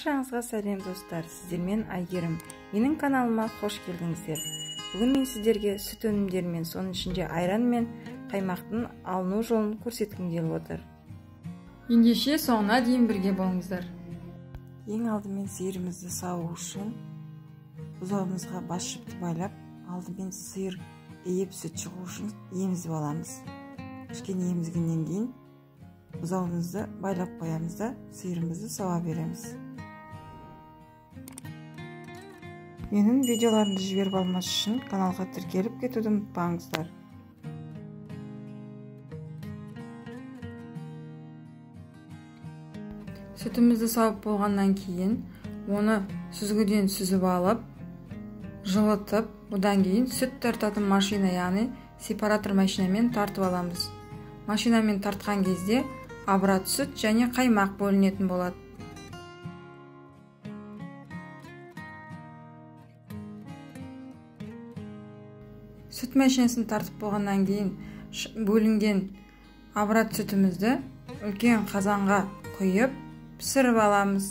Баршаңызға сәлем достар, сіздермен Айгерім. Менің каналыма қош келдіңіздер. Бүгін мен сіздерге сүт өнімдерімен, соның ішінде айран мен қаймақтың алыну жолын көрсеткім келіп отыр. Ендеше соңына дейін бірге болыңыздар. Ең алдымен сиырымызды сауу үшін бұзауымызға бас жіпті байлап, алдымен сиыр иіп сүт шығу үшін емізіп аламыз. Кішкене емізгеннен кейін бұзауымызды байлап қоямыз да сиырымызды сауа береміз. Менің видеоларымды жіберіп алмас үшін каналға тіркеліп кетуді ұмытпаңыздар. Сүтімізді сауып болғаннан кейін оны сүзгіден сүзіп алып, жылытып, одан кейін сүт тартатын машина, яғни сепаратор машинамен тартып аламыз. Машинамен тартқан кезде абрат сүт және қаймақ бөлінетін болады. Сүт машинасын тартып болғаннан кейін бөлінген абрат сүтімізді үлкен қазанға құйып пісіріп аламыз.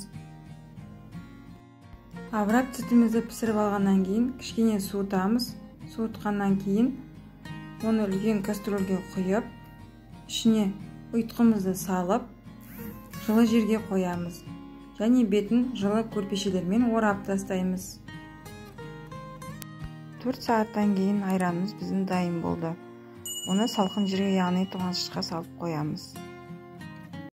Абрат сүтімізді пісіріп алғаннан кейін кішкене суытамыз. Суытқаннан кейін оны үлкен кастрюльге құйып, ішіне ұйтқымызды салып, жылы жерге қоямыз және бетін жылы көрпешелермен орап тастаймыз. 4 сағаттан кейін айранымыз біздің дайын болды. Оны салқын жерге, яғни тоңазытқышқа салып қоямыз.